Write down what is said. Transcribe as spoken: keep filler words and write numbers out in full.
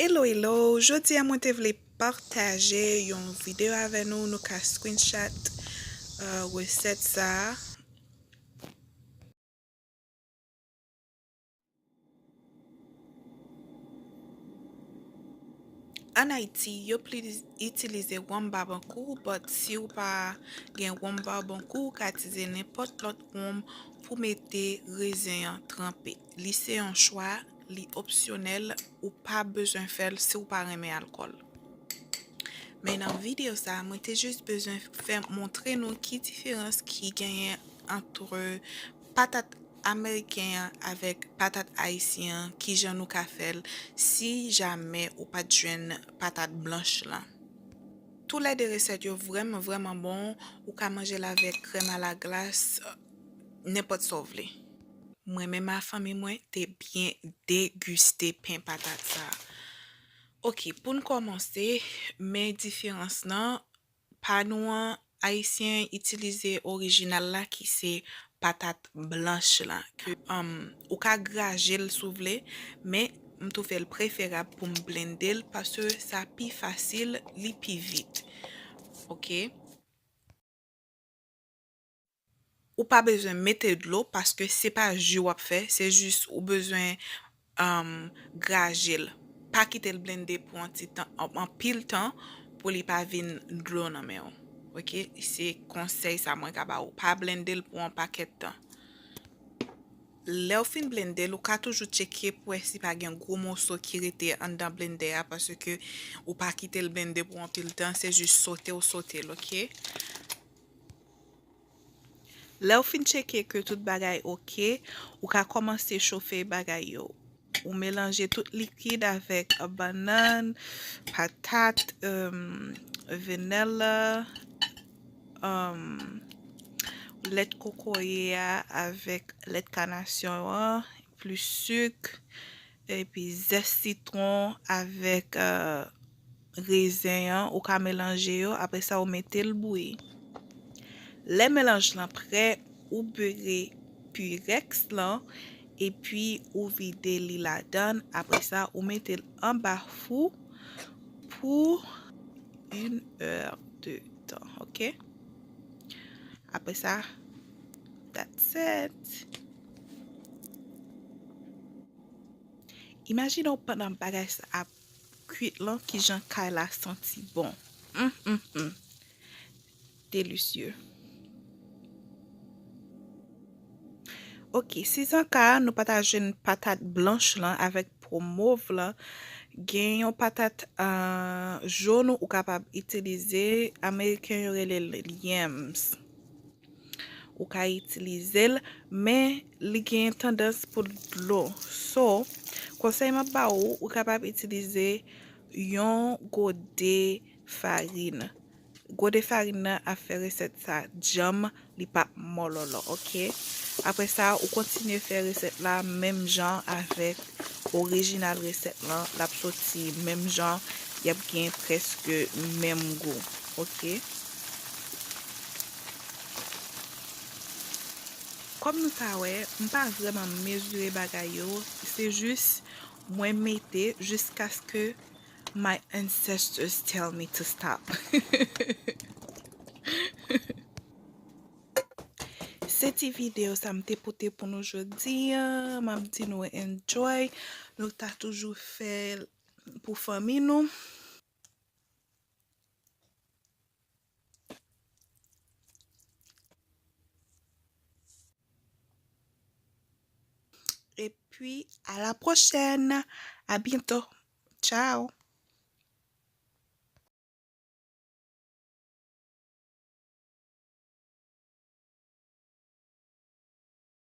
Hello, hello! Jodi a mwen te vle pataje yon videyo avè nou. Nou ka screenshot, euh, resèt sa a. Ann Ayiti, yo plis itilize wonm babankou, but si w pa gen wonm babankou, ou ka itilize nenpòt lòt wonm pou mete rezen an tranpe. Li se yon chwa, li opsyonèl, ou pa bezwen fè l si w pa renmen alkòl. Men nan videyo sa a, mwen te jis bezwen fè montre nou ki diferans ki genyen ant patat ameriken an avèk patat ayisyen an, kijan nou ka fè l si jamè ou pa t jwenn patat blanch lan. Toulède resèt yo vrèman, vrèman bon. Ou ka manje l avèk krèm alaglas, nenpòt sa w vle. Mwen menm ak fanmi mwen te byen degiste pen patat sa a. Oke, pou n kòmanse, men diferans lan, pa nou an, ayisyen itilize orijinal la ki se patat blanch la. Ke, um, ou ka graje l si w vle, men m twouve l preferab pou m blende l paske sa pi fasil, li pi vit. Oke? Ou pa bezwen mete dlo paske se pa ji w ap fè, se jis ou bezwen, um, graje l. Pa kite l blende pou yon ti tan, an, anpil tan pou li pa vin dlo nan men w. Oke? Se konsèy sa mwen ka ba ou. Pa blende l pou yon pakèt tan. Lè w fin blende l, ou ka toujou tcheke pou wè si pa gen gwo moso ki rete anndan blendè a, paske ou pa kite l blende pou anpil tan, se jis sote w sote l, oke? Lè w fin tcheke ke tout bagay oke, ou ka kòmanse chofe bagay yo. Ou melanje tout likid avèk bannann, patat, em, vanilla, em, lèt kokoye a avèk lèt kanasyon an, plis sik, epi zès sitwon avèk, eh, rezen an, ou ka melanje yo, apre sa ou mete l bouyi. Lè melanj lan prè, ou bere pirèks lan, epi ou vide li ladan, apre sa ou mete l anba fou pou une heure de temps, oke? Apre sa, that's it. Imajine w pandan bagay sa ap kwit lan, kijan kay la santi bon. Mm, mm, mm. Délicieux. Oke, si se ka, nou pa ta jwenn patat blanch lan avèk po mov lan, gen yon patat, ah, jòn ou kapab itilize, ameriken yo rele l yams. Ou ka itilize l, men li gen tandans pou l dlo. So, konsèy m ap ba ou, ou kapab itilize yon gode farin. Gode farin nan ap fè resèt sa djanm, li p ap mòlòlò, oke? Apre sa, ou kontinye fè resèt la menm jan avèk orijinal resèt lan, l ap soti menm jan, y ap gen prèske menm gou, oke? Kòm nou ka wè, m pa vrèman mezire bagay yo, se jis mwen mete jiskaske my ancestors tell me to stop. Se ti videyo sa m te pote pou nou jodi a. M ap di nou enjoy. Nou ta toujou fè l pou fanmi nou. Et puis, à la prochaine. À bientôt. Ciao.